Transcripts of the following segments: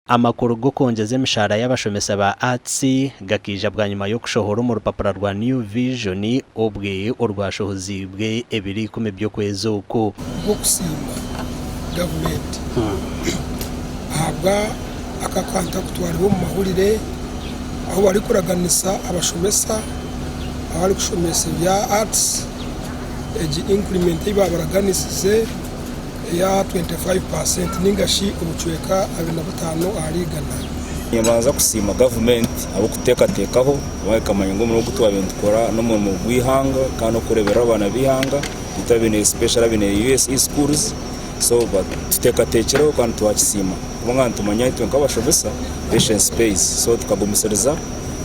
Amakuru g'okwongyeza emishaara y'abashomesa ba Arts gakaija bwanyima y'okushohora omu rupapura rwa New Vision obwe orwashohoziibwe ebiro ikumi by'okwezi oku. Gw'okusiima gavumenti ahabwa aka kantu akutwaribwa omu mahurire ahu barikuraganisa abashomesa abarikushomesa ebya Arts egi increment ei babaraganisize. eya 25% ninga shi obucweka 25 ahari igana. Nimbanza kusiima gavumenti ahabw'okututeekateekaho kubanga ekamanya ngu omurimo ogu twabaire nitukora n'omurimo gw'eihanga kandi n'okureeberera abaana b'eihanga itwe abaine especially abaine USE schools so batuteekateekireho kandi twakisiima kubanga nitumanya itwe nk'abashomesa patience pays so tukagumisiriza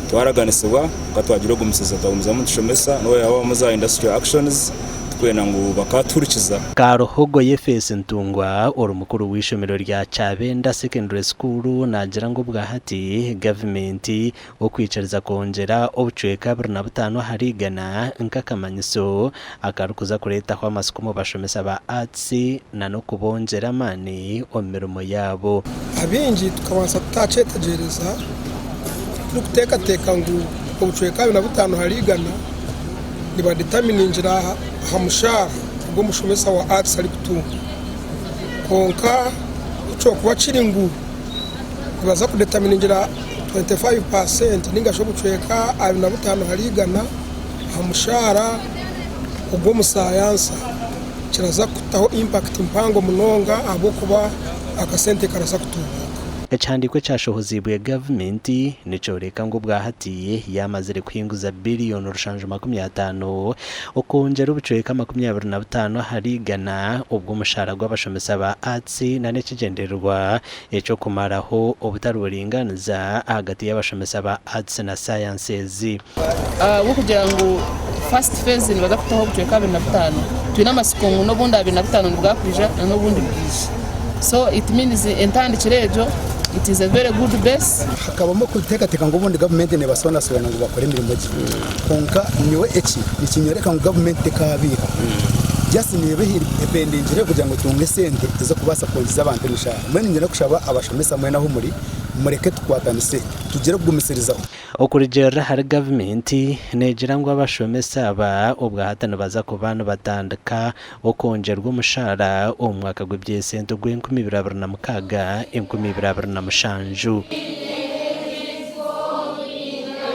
twaraganisibwa kwonka twagira ogumisiriza twagumizamu nitushomesa n'obu haabamu za industrial actions. Tikwenda ngu bakatuhurikiza. Karuhogo Yefeesi Ntungwa ori mukuru w'eishomero rya Kyabenda Secondary School naagira ngu obwahati gavumenti okwikiriza kwongyera obucweka 25 ahari igana nk'akamanyiso akarikuza kureetaho amatsiko omu bashomesa ba Arts na n'okubongyera amaani omu mirimo yaabo. Abaingi tukabaasa tutakyetegyereza turikuteekateeka ngu obucweka 25 ahari igana nibadetaminingira aha mushaara ogu omushomesa wa Arts arikutunga. Kwonka ku kyokuba kiri ngu nibaza kudetaminingira 25% ninga shi obucweka 25 ahari igana aha mushaara ogw'omusayansa, kiraza kutaho impact mpango munonga ahabw'okuba akasente karaza kutuubuuka. Ekihandiiko ekyashohoziibwe gavumenti nikyoreka ngu obwahati yaamazire kuhinguza biriyoni rushanju makumi ataano okwongyera obucweka 25 ahari igana obw'omushaara gw'abashomesa ba Arts na n'ekigyendererwa eky'okumaraho obutari buringaaniza ahagati y'abashomesa ba Arts na Sciences. Ahabw'okugira ngu first phase nibaza kutaho obucweka 25, twine amatsiko ngu n'obundi 25 nibwakwija na n'obundi bwije. So it means entandikiro egyo it is a very good base. Hakabamu okuteekateeka ngu obundi gavumenti neebasoonasoona ngu bakore emirimo gye. Kwonka nyowe eki nikinyoreka ngu gavumenti tekaabiiha. Just neeba ependingire kugira ngu etunge esente ez'okubaasa kwongyeza abantu emishaara. Mbwenu niinyenda kushaba abashomesa mwena ahu muri, mureke tukwatanise tugire okugumisirizaho. Okurugiirira ahari gavumenti neegira ngu abashomesa aba obwahati nibaza kuba nibatandika okwongyerwa omushaara omu mwaka gw'eby'esente ogw'enkumi ibiri abiri na mukaaga, enkumi ibiri abiri na mushanju.